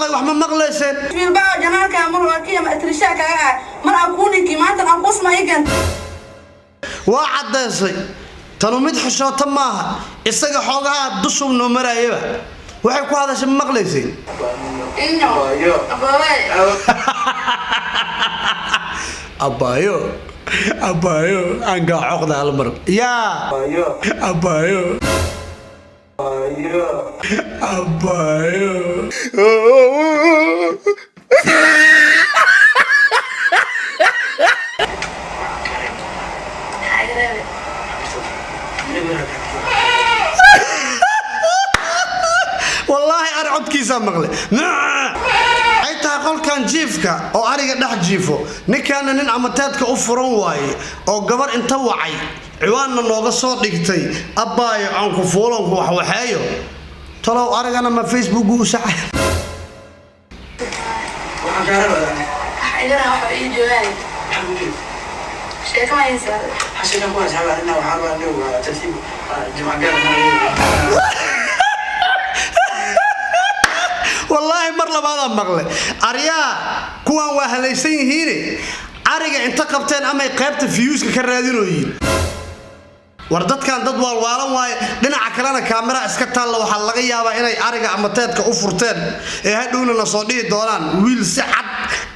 dhawaaqay, wax ma maqlayseen? Bilbao janaalka mar waa kiya atrishaa kaga ah mar aan kuu ninki maanta aan kusma igan. Waa caddaysay, tanu mid xishoota maaha. Isaga xoogaha dushub noo maraayaba, waxay ku hadashay ma maqlayseen? Inyo. Abaway. Abaayo, abaayo, aan gaa coqda hal mar yaa abaayo, abaayo. Wallaahi ari codkiisaa maqlay. Ay tahay qolkan jiifka oo ariga dhex jiifo, ninkaana nin amateedka u furan waaye oo gabar inta wacay ciwaanna nooga soo dhigtay, abbaayo aan ku fuulanku waxwaxeeyo. Talow arigana ma Facebook u saxa? Igana waxa ii joogaan sheeko ma haysaa? Wallaahi mar labaadaan maqlay. Aryaa, kuwan waa halaysan yihiine, ariga inta qabteen amay qaybta fiyuuska ka raadinooyiin. War dadkan dad waalwaalan waaye. Dhinaca kalena kaamera iska taalla, waxaa laga yaabaa inay ariga amateedka u furteen ee hadhowna na soo dhihi doonaan wiil si cad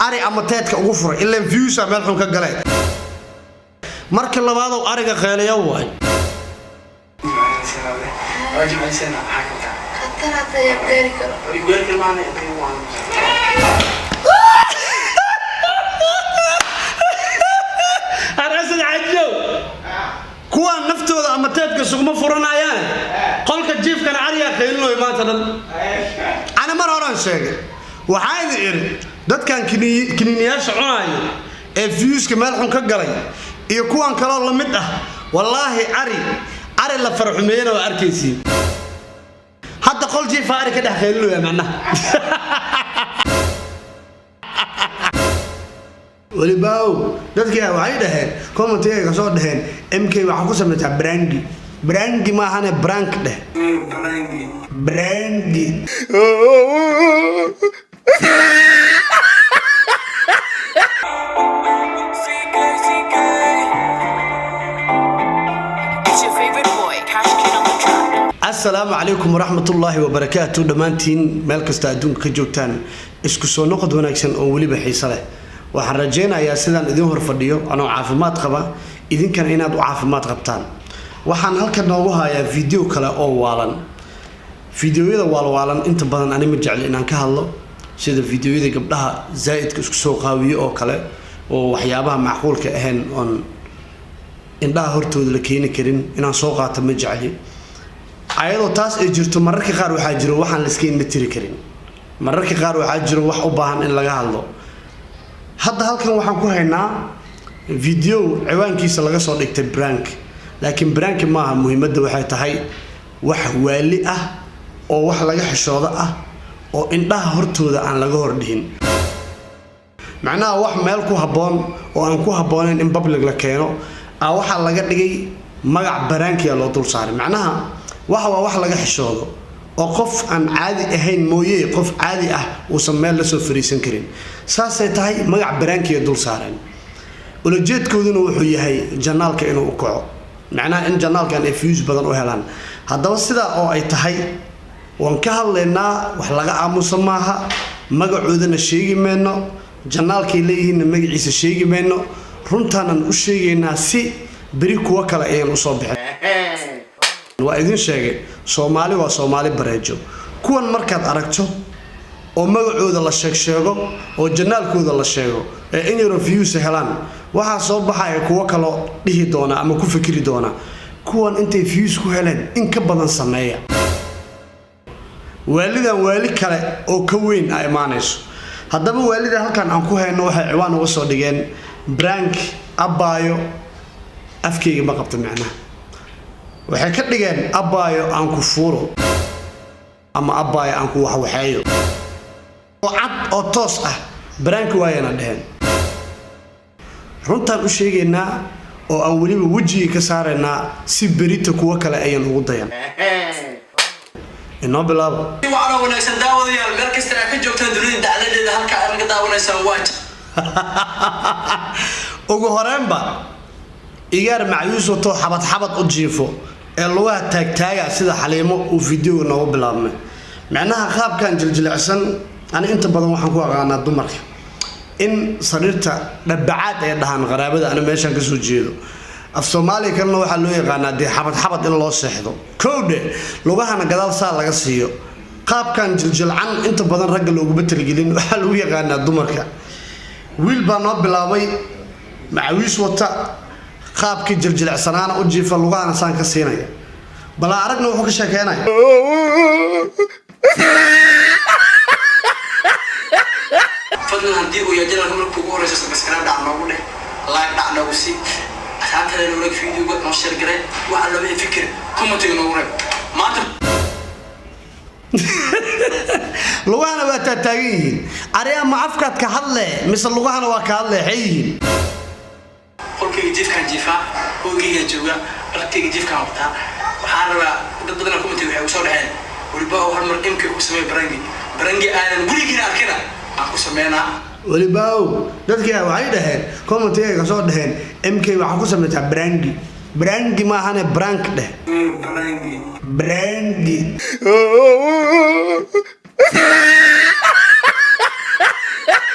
ari amateedka ugu furay, ilaan fiyuusa meel xun ka galeen. Marka labaadow ariga qeeliya waay. Khatar hata yaa gaari karo. Arasad cajow, kuwaan naftooda amateedka sugma furanayaane, qolka jiifkana arigaa qeylinoy maanta dhan. Ana mar horaan sheegay, waxaa idin idhi dadkan kiniiniyaasha cunaayo ee fiyuuska meel xun ka galay iyo kuwan kaloo la mid ah, wallaahi ari ari la farxumeeyana waa arkaysiin. Hadda qol jiifa ari ka dhex qeylinaya macnaha. Welibaaw dadkii waxay dhaheen, commentigay ka soo dhaheen, MK waxaa ku samaysaa brangi. Brangi maahane, brank dheh, brangi. It's your favorite boy, Cash Kid on the track. Asalaamu calaykum waraxmatullaahi wabarakaatu. Dhammaantiin meel kasta adduunka ka joogtaan, isku soo noqod wanaagsan oo weliba xiise leh. Waxaan rajaynayaa sidaan idin hor fadhiyo anoo caafimaad qaba, idinkana inaad u caafimaad qabtaan. Waxaan halkan noogu hayaa video kale oo waalan. Fideoyada waalwaalan inta badan ani ma jecli inaan ka hadlo, sida fideoyada gabdhaha zaa'idka isku soo qaawiyo oo kale, oo waxyaabaha macquulka ahayn oon indhaha hortooda la keeni karin inaan soo qaato ma jecli. Ayadoo taas ay jirto, mararka qaar waxaa jiro waxaan la iska indha tiri karin. Mararka qaar waxaa jiro wax u baahan in laga hadlo. Hadda halkan waxaan ku haynaa video ciwaankiisa laga soo dhigtay brank, laakiin brank maaha. Muhiimadda waxay tahay wax waali ah oo wax laga xishoodo ah oo indhaha hortooda aan laga hordhihin, macnaha wax meel ku habboon oo aan ku habboonayn in public la keeno a waxaa laga dhigay magac baraankiya loo dul saaray. Macnaha waxa waa wax laga xishoodo oo qof aan caadi ahayn mooye qof caadi ah uusan meel la soo fariisan karin. Saasay tahay magac baraankiya dul saareen. Ulajeedkooduna wuxuu yahay janaalka inuu u kaco, macnaha in janaalkan ay views badan u helaan. Haddaba sidaa oo ay tahay waan ka hadlaynaa, wax laga aamusa maaha. Magacoodana sheegi mayno, janaalkay leeyihiinna magaciisa sheegi mayno. Runtaanan u sheegaynaa si beri kuwo kale ayaan usoo bixin. Waa idin sheegay, Soomaali waa Soomaali bareejo. Kuwan markaad aragto oo magacooda la sheeg sheego oo janaalkooda la sheego ee in yaroo views helaan, waxaa soo baxaya kuwo kaloo dhihi doona ama ku fikri doona, kuwan intay views ku heleen in ka badan sameeya. Waalidan waali kale oo ka weyn a imaanayso. Haddaba waalida halkan aan ku hayno waxay ciwaan uga soo dhigeen brank abbaayo afkayga ma qabta. Macnaha waxay ka dhigeen abbaayo aan ku fuulo ama abbaayo aan ku waxwaxeeyo, oo cad oo toos ah brank waayana dheheen. Runtaan u sheegaynaa oo aan weliba wejigii ka saaraynaa si berita kuwo kale ayan ugu dayan. Inoo bilaabo. Waana wanaagsan daawadayaal, meel kasta aad ka joogtaan dunida dacladeeda, halka aad naga daawanaysaan waa Ugu horeenba igaar macyuus watoo xabad xabad u jiifo ee lugaha taagtaaga sida Xaliimo uu videoga noogu bilaabmay. Micnaha qaabkan jiljilicsan ani inta badan waxaan ku aqaanaa dumarka in sariirta dhabacaad ay dhahaan qaraabada. Ani meeshaan kasoo jeedo af Soomaaliya kalena waxaa loo yaqaanaa dee xabad xabad in loo seexdo, kowdhe lugahana gadaal saa laga siiyo. Qaabkan jiljilcan inta badan ragga looguma talgelin, waxaa lagu yaqaanaa dumarka. Wiil baa noo bilaabay, macawiis wata, qaabkii jiljilecsanaana u jiifa, lugahana saan ka siinaya. Balaa aragna wuxuu ka sheekeynaya. Fadlan, haddii uu yahay channelka marka ugu horeysa, subscribe dhac noogu dheh, like dhac noogu sii, asxaabtada noolag, videoga noo share garee, waxa loo fikir commentiga noogu reeb maanta. Lugahana waa taataagan yihiin. Ariyaa, ma afkaad ka hadle mise lugahana waa ka hadle? Xay yihiin? Qolkayga jiifkaan jiifaa, hoygaygaa jooga, dharkayga jiifkaan wataa. Waxaan rabaa dad badan commentiga waxay usoo dhexeen weliba oo hal mar MK ku sameeya prank-i, prank-i aanan weligiina arkina aan ku sameynaa. Weliba ow dadkii waxay dhaheen, commentiga ka soo dhaheen, MK waxaa ku samaysaa prank-i. Prank-i maahane, prank dheh. Prank-i. Prank-i.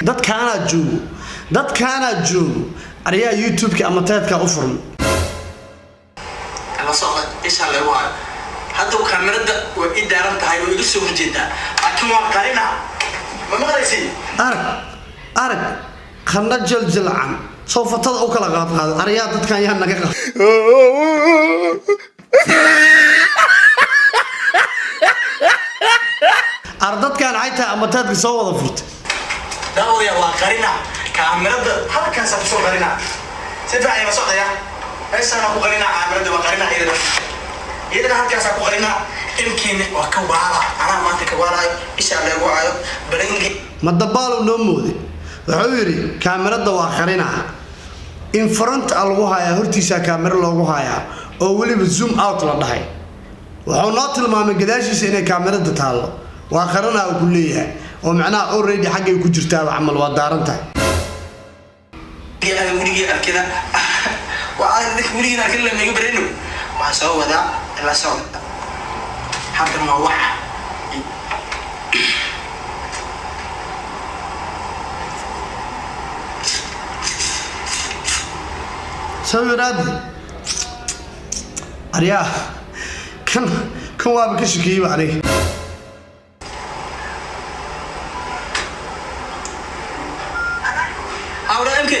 Dadkaanaa joogo, dadkaanaa joogo. Aryaa, YouTube-ka ama teedka u furmay. La socda, ishaa lagu hayo. Hadda kaamirada way i daaran tahay oo iga soo horjeedaa, laakiin waan qarina. Ma maqlaysi? Arag, arag qandho jiljilcan soo fatada u kala qaadqaada. Aryaa, dadkan yaa naga qab. Ar dadkan ay tahay ama teedka soo wada furtay. Daawadayaa, waa qarina kaamirada, halkaasa kusoo qarina. Si fiican ima socdaya, meeshaana ku qarina kaamirada, waa qarina iyadana, iyadana halkaasaa ku qarina. Imkiina waa ka waala, anaa maanta ka waalayo, ishaa leegu hayo prank-i. Ma dabaalow noo mooday? Wuxuu yidhi kaamirada waa qarinaa. In front a lagu hayaa, hortiisaa kaamiro loogu hayaa oo weliba zoom out la dhahay. Wuxuu noo tilmaamay gadaashiisa inay kaamirada taallo. Waa qaranaa uu ku leeyahay oo macnaha already xaggay ku jirtaaba camal waa daaran tahay. Aan weligii arkina, waa weligiin arkin lamiga bareno. Waxaan soo wadaa, la socda haddana, waa waxa Sawiraadi. Aryaa, kan kan waaba ka shakiyeyba aniga. Awra MK,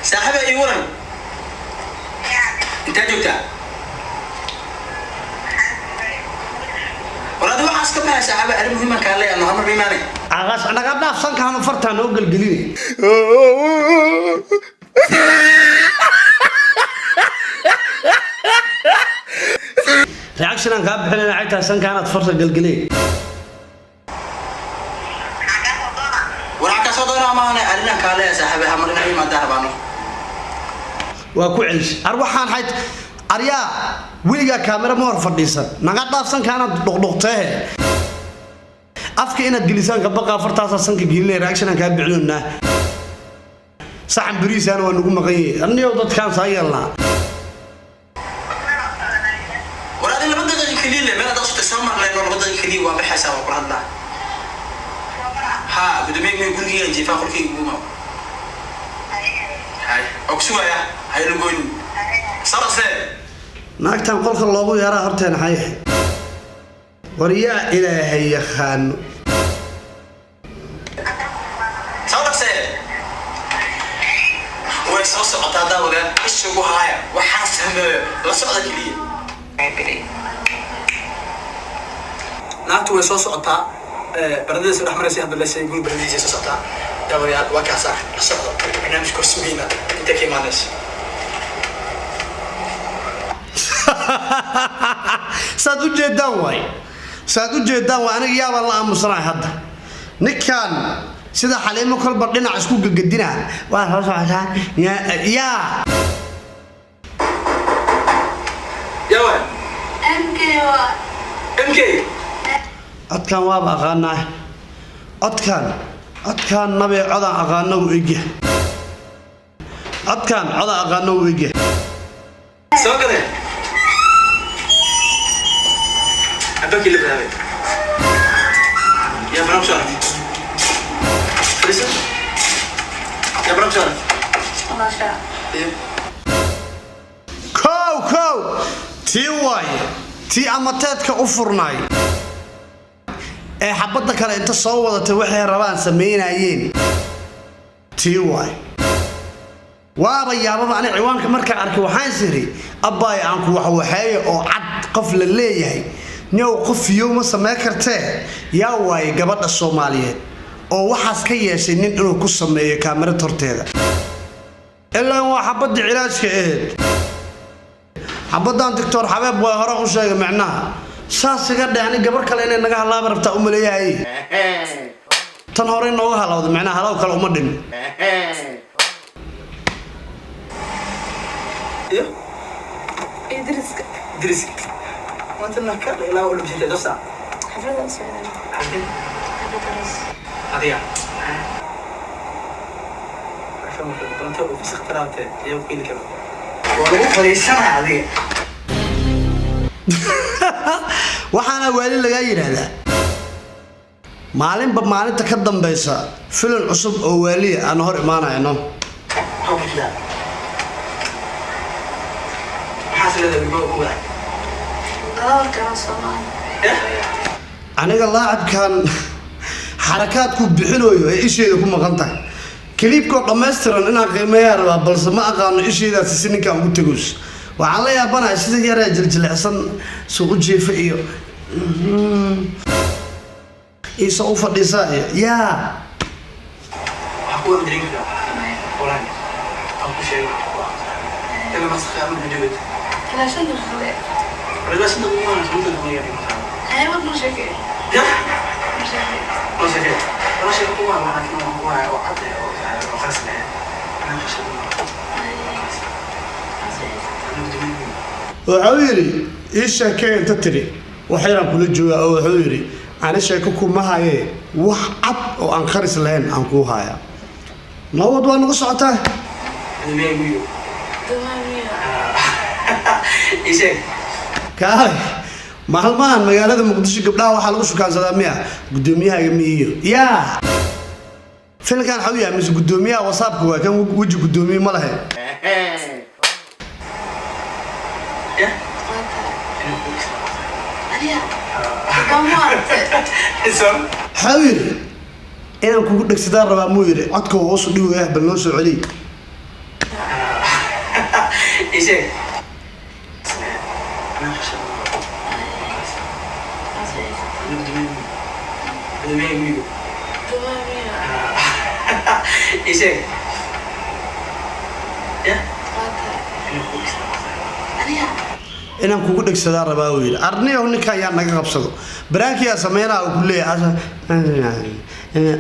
saaxiiba, ii waran, intaa joogtaa? War adi waxaas ka baxay, saaxiiba, arrin muhiiman kaa leeyahay, no hamar miimaanay. Caqas naga dhaaf, sankaanu fartaa noo gelgelinay. Reaction aan kaa bixinayna ay tahay sankaanaad farta gelgelay. War waxaa kasoo doonaa maahane, arrinaan kaa leeyahay saaxiiba, hamar inaa imaadaan rabaano. Waa ku celishay. Ar waxaan xayd, aryaa, weligaa kaamera ma hor fadhiisan. Naga dhaaf, sankaanaad dhuqdhuqtee, afka inaad gelisaan ka baqaa, fartaasaa sanka gelinaya. Reaction aan kaa bixinoonaa, saxan beriisaana waa nagu maqan yahay. Anniyow, dadkaan saa yeelnaa. War adi 2 daqiiqa keliya le meel haddaa sutay soo marlayno, 2 daqiiqa keliya waa baxaysaa, waa kula hadlaa. Ha gudoomiye, gurigeyga jiifaa, qolkayga guuma hay oo kusugaaya, hayla goynin sarase. Naagtan qolka loogu yeeraa horteena xay ahayd. War yaa Ilaahay yaqaano. Soo dhaqsee, way soo socotaa. Daawadayaal, isha ugu haaya waxaa sameeyo, la socda keliya. Naagtu way soo socotaa, baradadiisa dhex maraysa hadda leshay, guri baradadiisa soo socotaa. Daawadayaal, waa kaasaa, la socdo barnaamijka sugayna inta ka imaanaysa. Saad u jeedaan waay, saad u jeedaan waay. Aniga yaabaan la aamusanahay hadda. Ninkan sida Xaliimo kolba dhinac isku gagadina waa soo socotaa yaa. Yawa. MK waa. MK. Codkan waaba aqaanaa. Codkan nabee, codaan aqaano u egya. Codkan codaan aqaano u egya. Soo galee. Albaabkii la bilaabay. Yaa barnaamij soo aragtay? Fadhiiso. Yaa barnaamij soo aragtay? Walaashaa. Iyo. Kow kow, tii waaye, tii amateedka u furnaay ee xabadda kale inta soo wadatay waxay rabaan samaynayeen, tii waaye. Waaba yaababa ani ciwaanka markaan arkay, waxaan is iri, abbaay, aan ku waxwaxeeyo oo cad qof la leeyahay niow qof yow ma samey kartee. Yaa waaye gabadha Soomaaliyeed oo waxaas ka yeeshay nin inuu ku sameeyo kaamirad horteeda? Ilaa waa xabadda cilaajka ahayd, xabaddan Doctor Xabeeb waa hore u sheegay. Macnaha saas iga dhe, ani gabar kale inay naga halaaba rabtaa u maleeyahay. Tan hore nooga halawda, macnaha halaw kale uma dhin. Iyo. Idriska. Idris. Maanta ka ilaa u dhibsatay dosa. Xaflada u socdaan. Xaflad aroos. Adiga. عشان doonta uu fisq taraabte iyo qiil kale. Waa lagu fariisanaa adiga. Waxaana waali lagaa yidhaahdaa maalinba maalinta ka dambaysa filim cusub oo waaliya aan hor imaanayno. Maxaa ku jira? Maxaa leedahay wigo ku wadaag? Hadalka Soomaali. Aniga laacibkan xarakaadku bixinayo ee isheeda ku maqan tahay kaliibkoo dhammaystiran inaan qiimeeyaa rabaa, balse ma aqaano isheedaasi si ninkaan ugu tegoys. Waxaan la yaabanahay sida yaree jiljilicsan suu u jiifa iyo iisa u fadhiisa iyo yaa. Waxaa ku wada dareemi karaa. Walahi. Aan ku sheego. Ila masakha ama gudubad. Ilaa 5 daqiiqo. Wala 5 daqiiqo ma 5 daqiiqo ma. Ay, wad noo sheekay. Ya. Noo sheekay. Ma sheekay. Ma sheekay ku waa laakiin waa ku waa oo cad oo oo khaas leh. Ana qashad. Ana gudubad. Wuxuu yidhi ii sheekee inta tiri waxyaraan kula joogaa, oo wuxuu yidhi ani sheeko kuma hayee, wax cad oo aan qaris lahayn aan kuu hayaa. Nabad waa nagu socotaa. Gudubad wiyo. Dumaamiyo. Isheeg. Kaalay, maalmahan magaalada Muqdisho gabdhaha waxaa lagu shukaansadaa miya guddoomiyahaga miiyo? Yaa filinkan waxaa u yahay mise guddoomiyaha wasaabka waa kan weji guddoomiye ma lahe? Ya. Waa tahay. Inuu ku islaamo. Aniga. Gabmo aragtay. Isoo. Waxaa u yidhi inaan kugu dhegsadaan rabaa muu yidhi. Codka hoosu dhigaya, bal noo soo celiy. Isheeg. Ana qashad. Ana gudubad. Gudubad wiyo. Dumaamiyo. Isheeg. Ya. Waa tahay. Inuu ku islaamo. Aniga. Inaan kugu dhegsadaan rabaa uu yidhi. Arniyahu ninka ayaa naga qabsado baraankiyaa sameynaa uu ku leeyahay.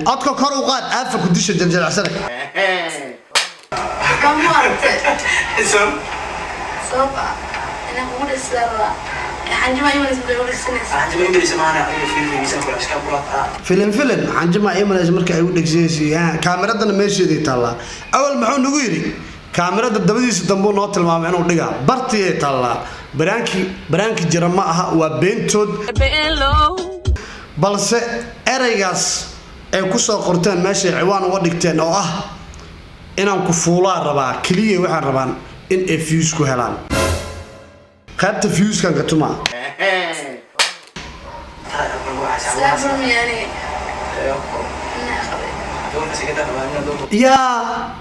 Codka kor u qaad, aafa ku disha jarjaracsana. Gabmo aragtay. Isoo. Sabab ah inaan kugu dhegsadaa rabaa. Xanjima imanaysa markay ugu dhegsanaysa. Xanjima imanaysa maana adiga fiirin miisaan kula iska kula. Filin filin xanjima imanaysa marka ay u dhegsanaysa, kaamiradana meesheeday taallaa. Awal muxuu nagu yidhi? Kaamirada dabadiisa dambuu noo tilmaamay inuu dhigaa, bartiyay taallaa. Baraanki baraanki jira ma aha, waa beentood, balse ereygaas ay ku soo qorteen meeshay ciwaan uga dhigteen oo ah inaan ku fuulaa rabaa keliya, waxaan rabaan in ay views ku helaan. Qaybta viewskan ka tumaa. Saafur miyaani. Inaa qabay. Yaa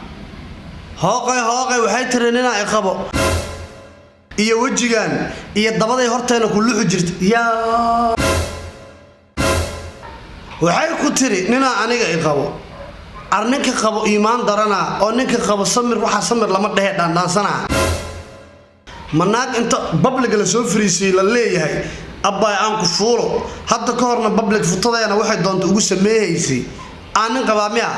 hooqay hooqay, waxay tiri ninaa i qabo iyo wejigan iyo dabaday horteena ku luxi jirta. Yaa waxay ku tiri ninaa aniga i qabo, ar ninka qabo iimaan darana oo ninka qabo samir, waxaa samir lama dhehe dhaandhaansanaa. Ma naag inta public-ga la soo fariisiyey la leeyahay abbaay aan ku fuulo, hadda ka horna public futadeena waxay doonta ugu sameehaysay, aan nin qabaa miya?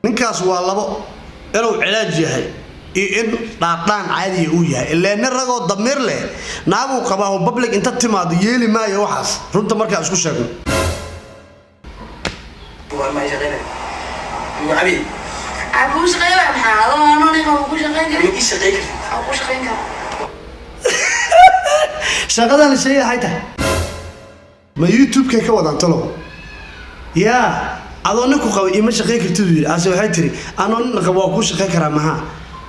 Ninkaas waa labo: inuu cilaaj yahay. Iyo in dhaadhaan caadiya uu yahay, ilaa nin ragoo damiir leh naaguu qabaa oo public inta timaado yeeli maayo waxaas. Runta markaa isku sheegno. Waa ma shaqeynaya igu cabi. Aan kuu shaqeyn waay, maxaa adoo anoo ninka kuu shaqeyn Ma karin? Ii shaqeyn kartid? Aan kuu shaqeyn karaa. Shaqadan la sheegay waxay tahay, ma YouTube-kay ka wadaan talow? Yaa adoo ninku qaba ima shaqayn kartid uu yidhi, ase waxay tiri anoo nin qaba waa kuu shaqayn karaa. Maxaa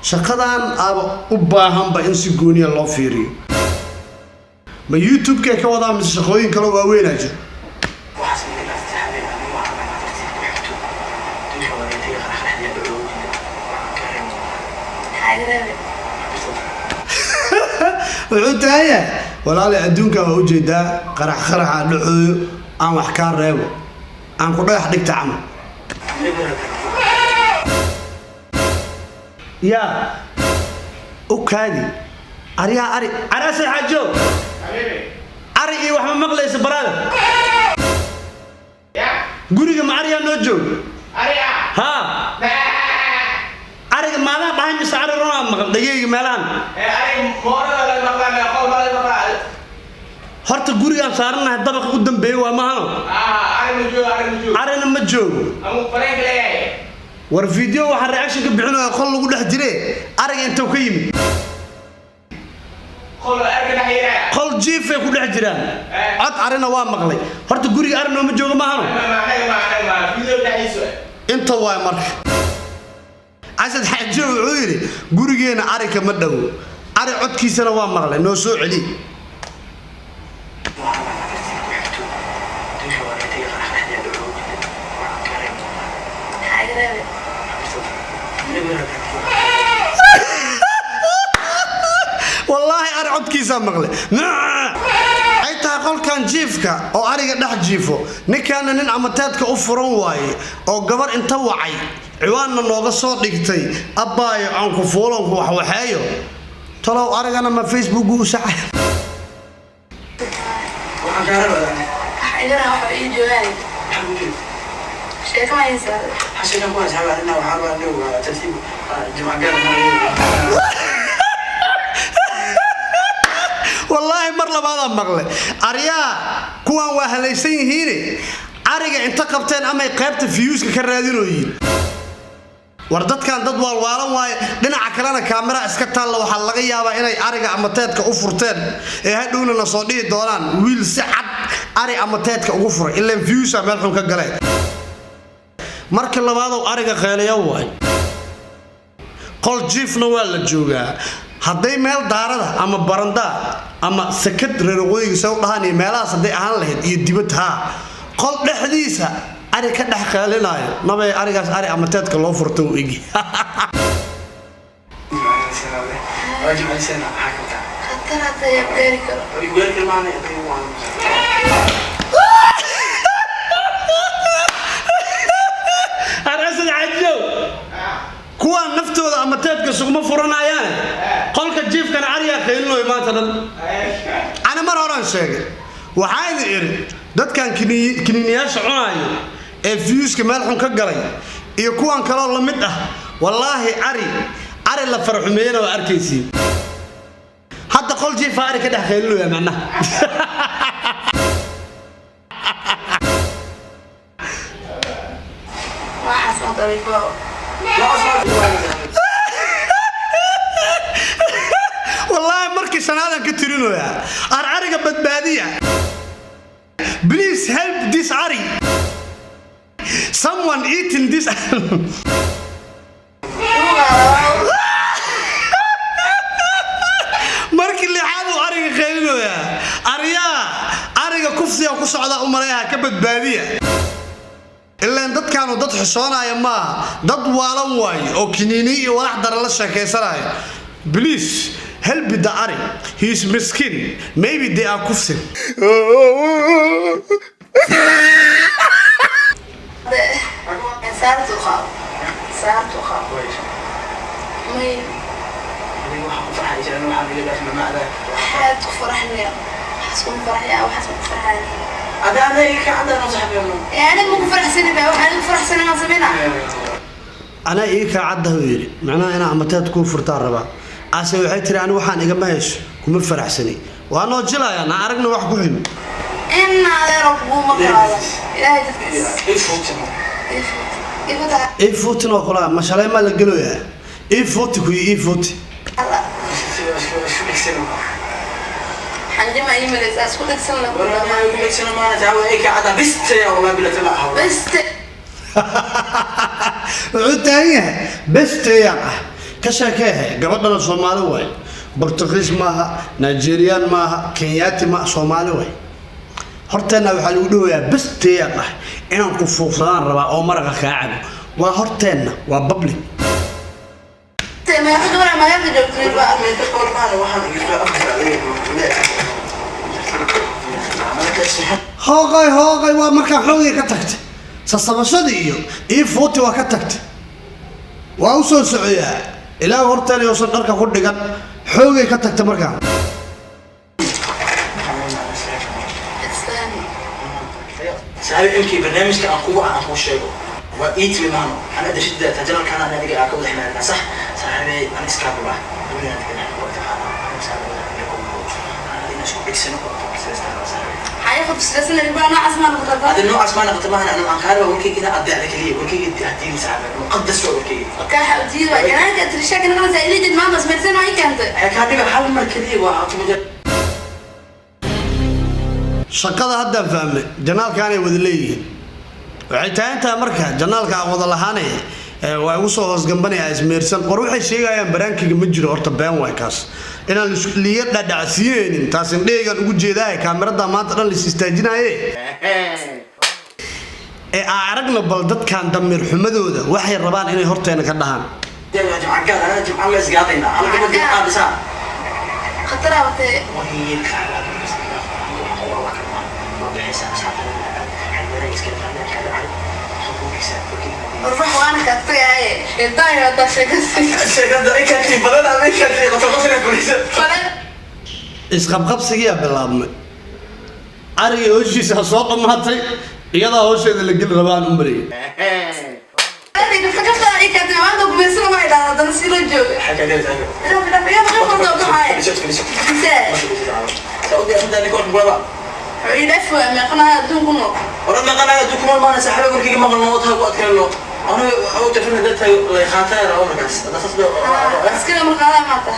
shaqadan aaba u baahanba in si gooniya loo fiiriyo? Ma YouTube-kay ka wadaan mise shaqooyin kaloo waaweynaa jiro? Waxaas iga dhaaftay xabiib. Anigu waxaan rabaa inaad tartiib ku xigto. Adduunka waa laga tegay, qarax qaraxdiya dhowdhow waxaan ka reebo. Maxaa iga reebay? Wuxuu taagan yahay, walaali, adduunka waa ujeedaa, qarax qaraxa dhacooyo, aan wax kaa reebo, aan ku dhagax dhigta camal. Yaa u kaadi aryaa ari caraasay xaajo ari iyo wax ma maqlaysa baraada guriga? Ma ariyaa noo joog? Haa, ariga maadaa dhahay mise ari runaa maqal dhageyga meelahan? Horta gurigaan saaranahay dabaqa u dambeeyey waa mahano, arina ma joogo. War video waxaa reaction ka bixinaya qol lagu dhex jire, ariga intuu ka yimid? Qol jiifay ku dhex jiraan, cod arina waa maqlay. Horta guriga ari nooma joogo mahano inta waay. Marka Asad Xaajo wuxuu yidhi gurigeena ari kama dhowo, ari codkiisana waa maqlay, noo soo celi. Waxaan rabaa inaad tartiib ku xigto. Adduunka waa laga tegay, qarax qaraxdiya dhowdhow waxaan ka reebo. Maxaa iga reebay? Maxaa? Wallaahi ari codkiisaa maqlay. Ay tahay qolkan jiifka oo ariga dhex jiifo, ninkaana nin amateedka u furan waaye oo gabar inta wacay ciwaanna nooga soo dhigtay, abbaayo aan ku fuulanku waxwaxeeyo. Talow arigana ma Facebook u saxay? Waxaan kaa rabaa. Waxa iga reebay waxa ii joogaan. Maxaa ku jira? Sheeko ma haysaa? Xashigan ku haysa arrinaa. Waxaan rabaa anigu tartiib jimca gaar. Wallaahi mar labaadaan maqlay. Aryaa, kuwan waa halaysan yihiine, ariga inta qabteen amay qaybta fiyuuska ka raadinooyiin. War dadkan dad waalwaalan waaye. Dhinaca kalena kaamera iska taalla, waxaa laga yaabaa inay ariga amateedka u furteen ee hadhowna na soo dhihi doonaan wiil si cad ari amateedka ugu furay, ilaan fiyuusa meel xun ka galeen. Marka labaadow ariga qeeliya waay, qol jiifna waa la joogaa. Hadday meel daarada ama barandaa ama sakad reer waqooyiga se u dhahaan iyo meelahaas hadday ahaan lahayd iyo dibad, haa, qol dhexdiisa ari ka dhex qeelinaayo nabay, arigaas ari amateedka loo furto u egi. Waa jimcaysana, maxaa kabtaa? Khatar hataa yaa gaari karo. Gaari karmaana. Arasad cajiyow, kuwaan naftooda amateedka sugma furanayaane, qolka jiifkana arigaa qeylinayo maanta dhan. Ana mar horaan sheegay, waxaa idin idhi dadkan kiniiniyaasha cunaayo ee fiyuuska meel xun ka galay iyo kuwan kaloo la mid ah, wallaahi ari ari la farxumeeyena waa arkaysiin. Hadda qol jiifa ari ka dhex qaylinaya macnaha. Waxaas ma dariiqo. Wallaahi markii shanaadan ka tirinoyaa, ar ariga badbaadiya, please help this ari, someone eating this. Markii lixaad uu ariga qaylinoyaa. Aryaa, ariga kufsiga ku socdaa u maleeyaha, ka badbaadiya. Ilaan dadkaanu dad xishoonaya maaha, dad waalan waaye oo kiniini iyo walax dara la sheekaysanaya. Please help the ari, he is miskin, maybe they are kufsin. Saartu qaab. Saartu qaab. May. Waxaad ku faraxnaya. Waxaas kuma farxaya, waxaas ku farxaya. Ee aniga ma ku faraxsani ba, waxaan ku faraxsani ma sameynaa. Anaa ii kaa caddahu yidhi, macnaha inaa amateed kuu furtaan rabaa. Ase waxay tiri, ani waxaan igama hesho, kuma faraxsani. Waa noo jilayaa, na aragna wax ku xigo. In adeero kuguma qaado Ilaahay dadkiis. Ii fuutin. Ii fuuta. Ii fuutin oo kulaa mashalay maa la geloyaa? Ii fuuti kuyi, ii fuuti. Isku dhigsan. Xanjima ii malaysaa, isku dhigsan la. Isku dhigsan maana taa ay ka cada bistaya, wallahi bila tala. Beste. Wuxuu taagan yahay besteeyaan ah. Ka sheekeehe, gabadhana Soomaali waay, Bortugiis maaha, Nigeriyaan maaha, Kenyaati maaha, Soomaali waay. Horteenna waxaa lagu dhawayaa besteeyaan ah, inaan ku fuuqsadaan rabaa oo maraqa kaa cabo. Waa horteenna, waa public. Meeqa gabar magaalka joogto baa? Meeqa gabar maana waxaan iga. Hooqay hooqay, waa markaa xoogay ka tagtay sasabashadii iyo ii fuuti, waa ka tagtay, waa u soo socoyaa ilaa horteen uusan dharka ku dhigan. Xoogay ka tagtay markaa. Islaami. Saaxiib, imkii barnaamijka aan kugu aan kuu sheego waa ii timi maano ana dashida tajalkan ana adiga aan ka wada ximaadna, sax saaxiibay? Aan iskaabula Xaye khubsidasan baa noocaas maa noqota. هذا النوع اسمع نقطة ما أنا عن كاربا وركي كده أدي على كلية وركي هديني ساعة مقدس وركي. Kaa xawdiid waa janaanka tirishaaka noqonaysaa ilijid maanta ismeersan waa ii keentay. كان حل مركزي وأعطي مجال. Shaqada haddaan fahmay, janaalkaanay wada leeyihiin. Waxay tahay intaa marka janaalka aan wada lahaanay waa igu soo hoosgambanayaa ismeersan. War waxay sheegayaan baraankiga ma jiro horta, been waay kaas. Inaan liiga dhadhacsiinaynin taas indhahaygaan ugu jeedaaye, kaamirada maanta dhan lais istaajinaaye ee aa aragna. Bal dadkan damiir xumadooda, waxay rabaan inay horteena ka dhahaan. جمعة قال أنا جمعة الله يسقاطينا أنا قبل جمعة بس. Khataraa watee. وهي Warbax waana kaa tagaaye shaydaan iyo hadaa sheekasi. Badan. Isqabqabsigiyaa bilaabmay, arigii hoshiisa soo dhammaatay, iyadaa hosheeda la geli rabaan u marayay. Kafta kafta ii keentay maanta gumaysana waa idhaahdaa haddana si loo jooga. Dhaaf dhaaf iyaa maqan fardo baxaay. Intee? Wuxuu ii dhaafi waaya meeqanaha adduun ku nool. Iskala marqaadaa maanta.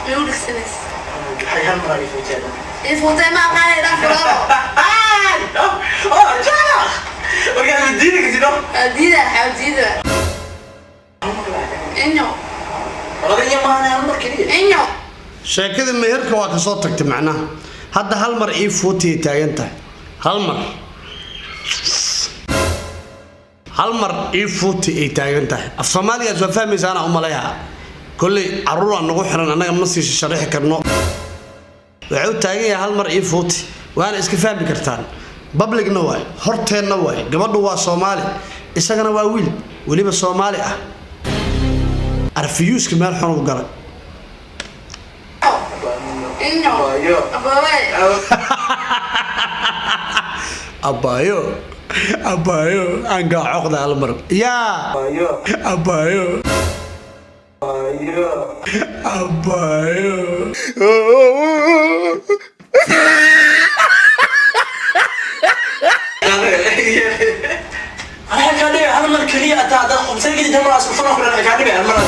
Migu dhigsanaysa. Ii fuutay ma aqaanay, dhaaf walaalo. Waa diida, xaa diida. Inyo. Inyo. Sheekada meherka waa kasoo tagtay, macnaha hadda hal mar ii fuutiyay taagan tahay. Hal mar, hal mar ii fuuti ay taagan tahay. Af Soomaaligaas waa fahmaysa anaa u maleeyaa. Kolley carruur aan nagu xiran, annaga ma sii sharixi karno. Waxay u taagan yahay hal mar ii fuuti, waana iska fahmi kartaan. Publicna waay, horteenna waay. Gabadhu waa Soomaali, isagana waa wiil weliba Soomaali ah. Arfiyuuska meel xun u galay. Inyo. Abaabay. Abaayo, abaayo, aan gaacoqda hal mar yaa abaayo, abaayo. أنا كان هل مر كلية أتا هذا خمسة كده تمر أسفنا كلنا كان هل مر.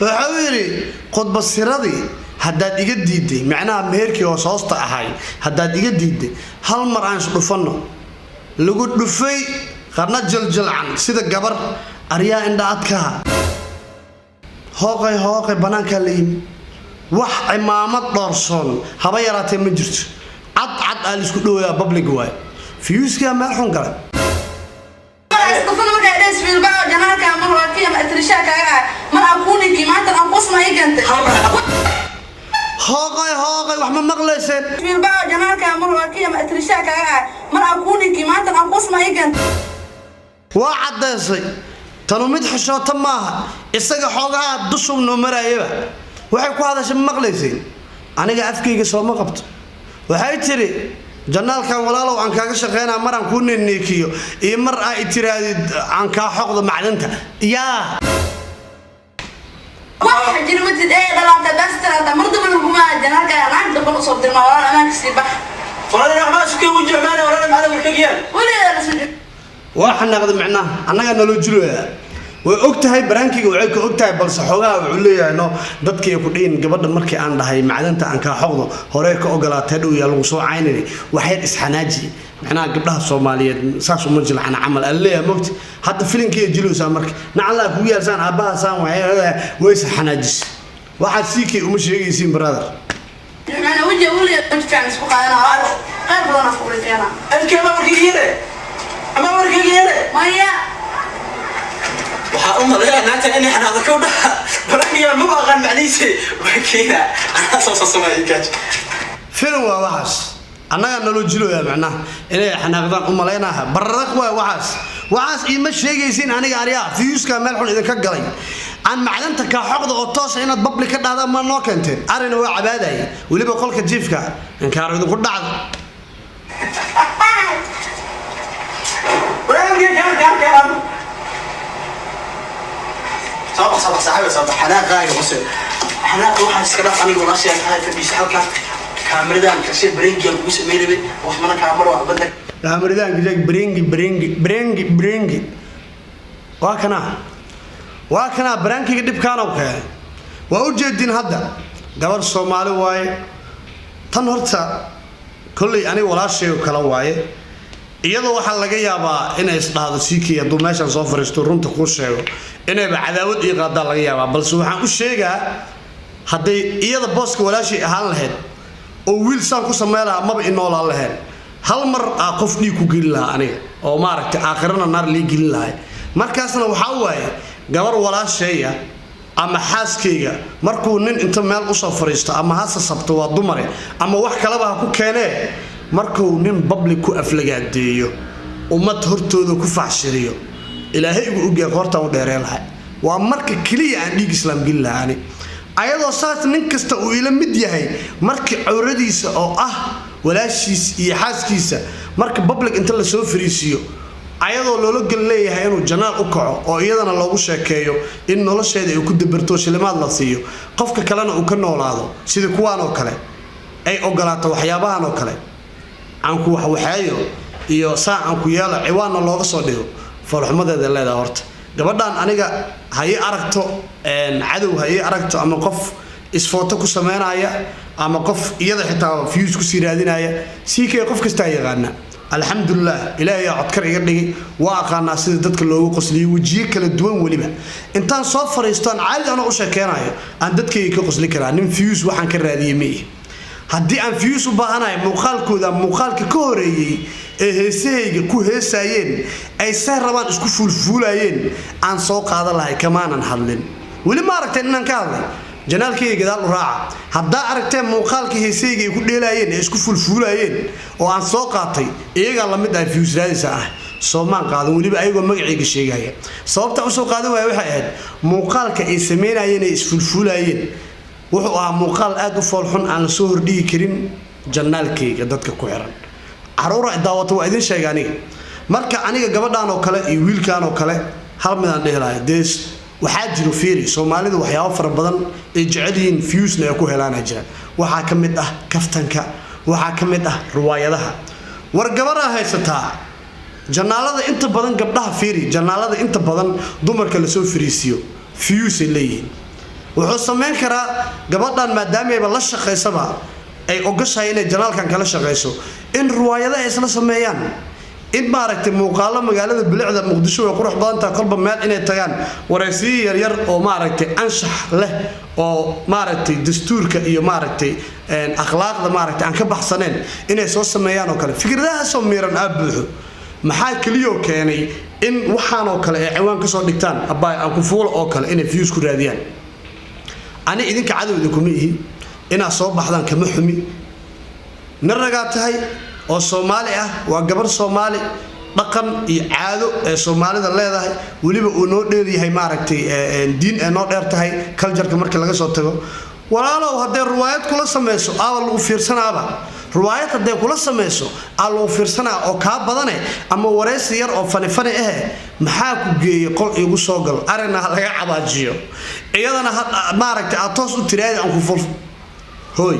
Waxau yidhi khudbasiradii haddaad iga diiday, macnaha meherkii hoos hoosta ahay haddaad iga diiday, hal mar aan isdhufanno. Lagu dhufay qarna jiljilcan sida gabar aryaa indha adkaha. Hooqay hooqay, bannaankaa la yimi. Wax cimaamad dhoorsoon haba yaraatee ma jirto, cad cad aa laisku dhowayaa. Public waay, fiyuuskaa meel xun galay. Isdhufana markaa idhays fiilbaa janaalka mar waa kii ama atirishaa kaaga ah mar aan kuu ninkii maanta aan kusma ii keentay. Hooqay hooqay, wax ma maqlayseen? Fiilbaa janaalka mar waa kii ama atirishaa kaaga ah mar aan kuu ninkii maanta aan kusma ii keentay. Waa caddaysay tanu mid xishoota maaha. Isaga xoogaha dushub noo maraayaba. Waxay ku hadashay ma maqlayseen? Aniga afkayga sooma qabto. Waxay tidhi Janaalkan, walaalow, aan kaaga shaqeynaa, maraan kuu neneekiyo iyo mar aa i tiraadid aan kaa xoqdo macdanta yaa. Wax jira matid ee dhalaata baastaraata mar dambe laguma janaalka naag dambe usoo dirmaa. Walaal, amaanka sii bax. Walaal, waxbaa suka ugu jecmaana. Walaal, maxaa warkagiyaan? Weligeeda la soo. Waa xanaaqda, micnaha annagaa naloo jiloyaa. Way og tahay prankiga, waxay ka og tahay, balse xoogaha wuxuu leeyahay no dadkii ku dhihin gabadha markii aan dhahay macdanta aan kaa xoqdo horey ka ogolaatay, dhow yaa lagu soo caynini, waxyar isxanaaji. Macnaha gabdhaha Soomaaliyeed saas uma jilcana camal aan leeyahay. Mogti hadda filinkiiya jilowsaa marka nacallaa kugu yaalsaan aabbaha saan way isxanaajis. Waxaad siikay uma sheegaysiin, brother. Macnaa wejiga weligeeda weji fiican isku qaadanaa, qayr badan aan ku rajeynaa. MK, ma warkagiyane ama warkagiyane? Maya. Waxaa u maleeyaa naagta inay xanaaqdo kow dhaha. Prankiga maba aqaan macnihiisa, waa keena anaa soo sasamaya gaaj. Filim waa waxaas, annagaa naloo jilooya. Macnaha inay xanaaqdaan u malaynaha bararaq waay waxaas. Waxaas iima sheegaysiin aniga. Aryaa, viewska meel xun idinka galay. Aan macdanta kaa xoqda oo toosa inaad public ka dhahdaan ma noo keenteen? Arina waa cabaadaya weliba qolka jiifka inkaaro idinku dhacdo. Prankiga kaan kaan kaan. Soo bax, soo bax, saaxiib, soo bax. Xanaaqaaga qose, xanaaqa waxaa iska dhaaf. Aniga walaashay tahay, fadhiisa halkan. Kaamiradan kashe prankiga kugu sameynay wax mana kaamaro wax badna. Kaamiridaanka sheeg. Pranki, pranki, pranki, pranki. Waa kanaa, waa kanaa prankiga dhibkaana u keenay. Waa u jeedin hadda gabar Soomaali waaye tan. Horta kolley aniga walaashay oo kale waaye. Iyadoo waxaa laga yaabaa inay isdhahdo CK hadduu meeshan soo fariisto runta kuu sheego inayba cadaawad ii qaadaa laga yaabaa. Balse waxaan u sheegaa, hadday iyada booska walaashay ahaan lahayd oo wiil saan ku samey lahaa, maba inoolaan lahayn. Hal mar aa qof dhiig ku gelin lahaa aniga oo maaragtay aakhirana naar lii gelin lahay. Markaasna waxaa waaye gabar walaasheeya ama xaaskayga markuu nin inta meel usoo fariisto ama ha sasabto, waa dumare, ama wax kaleba ha ku keenee, markuu nin public ku aflagaadeeyo, ummad hortooda ku faxshiriyo, Ilaahay igu ogyahay qoortaan u dheereen lahay. Waa marka keliya aan dhiig islaam gelin lahaa ani. Ayadoo saas nin kasta uu ila mid yahay, markii cawradiisa oo ah walaashiis iyo xaaskiisa marka public inta lasoo fariisiiyo, ayadoo loola gel leeyahay inuu janaal u kaco oo iyadana loogu sheekeeyo in nolosheeda ay ku dabarto, shilimaad la siiyo, qofka kalena uu ka noolaado, sida kuwaan oo kale ay ogolaato waxyaabahan oo kale aan ku waxwaxeeyo iyo saa aan ku yeelo, ciwaanna looga soo dhigo, foolxumadeeda leedahay. Horta gabadhan aniga ha ii aragto cadow, ha ii aragto ama qof isfooto ku sameynaya ama qof iyada xitaa views kusii raadinaya. CK qof kastaa yaqaana, alxamdulilah, Ilaahay aa codkar iga dhigay. Waa aqaanaa sida dadka loogu qosliyo, wejiyo kala duwan. Weliba intaan soo fariisto aan caadi anoo u sheekeynayo aan dadkayga ka qosli karaa. Nin views waxaan ka raadiyey ma ihi. Haddii aan views u baahanahay, muuqaalkooda muuqaalka ka horeeyey ee heesahayga ku heesaayeen ay say rabaan isku fuulfuulayeen aan soo qaadan lahay, kamaanan hadlin. Weli ma aragteen inaan ka hadlay? Janaalkayga gadaal u raaca. Haddaa aragteen muuqaalka heesahayga ay ku dheelaayeen ee isku fuulfuulayeen oo aan soo qaatay, iyagaa lamid ah views raadisa ah, soomaan qaadan. Weliba ayagoo magacayga sheegaya. Sababta usoo qaadan waaya waxay ahayd muuqaalka ay sameynayeen ay isfuulfuulayeen wuxuu ahaa muuqaal aada u foolxun, aan la soo hordhigi karin janaalkayga dadka ku xiran. Caruura daawata waa idin sheega aniga. Marka aniga gabadhan oo kale iyo wiilkan oo kale hal mid aan dhihi lahay. Dee waxaa jiro, fiiri, Soomaalidu waxyaabo fara badan ay jecel yihiin, viewsna ay ku helaana jira. Waxaa ka mid ah kaftanka, waxaa ka mid ah riwaayadaha. War gabaraa haysataa janaalada inta badan gabdhaha. Fiiri, janaalada inta badan dumarka lasoo fariisiyo views ay leeyihiin. Wuxuu samayn karaa gabadhan, maadaamayba la shaqaysaba ay ogashahay inay janaalkan kala shaqayso, in riwaayado ay isla sameeyaan, in maaragtay muuqaalo magaalada bilicda Muqdisho way qurux badan tahay, kolba meel inay tagaan, waraysiyo yaryar oo maaragtay anshax leh oo maaragtay dastuurka iyo maaragtay akhlaaqda maaragtay aan ka baxsaneen inay soo sameeyaan oo kale. Fikradahaasoo miiran aa buuxo. Maxaa keliyoo keenay in waxaanoo kale ay ciwaan kasoo dhigtaan, abbaay aan ku fuula oo kale, inay views ku raadiyaan? Ani idinka cadow idinkuma ihi. Inaad soo baxdaan kama xumi. Nin ragaa tahay oo Soomaali ah, waa gabar Soomaali, dhaqan iyo caado ee Soomaalida leedahay, weliba uu noo dheeryahay maaragtay diin ee noo dheer tahay cultureka. Markii laga soo tago, walaalow, hadday riwaayad kula samayso aaba lagu fiirsanaaba. Riwaayad hadday kula samayso aa lagu fiirsanaa oo kaa badane, ama wareysi yar oo funny funny ahe. Maxaa ku geeyey qol igu soo gal? Arina ha laga cabaajiyo iyadana maaragtay aad toos u tiraadi aan ku ful hooy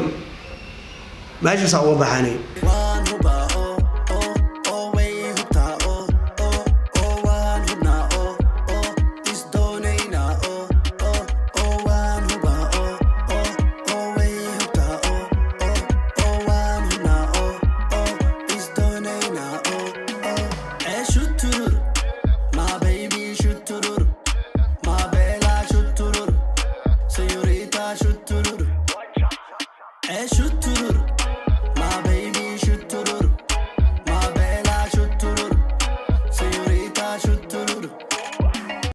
meeshaasaa uga baxaanay. Waan hubaa oo oo oo way hubtaa oo oo oo waan hubnaa oo oo is doonaynaa oo oo oo waan hubaa oo oo oo way hubtaa oo oo oo waan hubnaa oo oo is doonaynaa oo oo ee shuturur my baby, shuturur my bella, shuturur señorita, shuturur.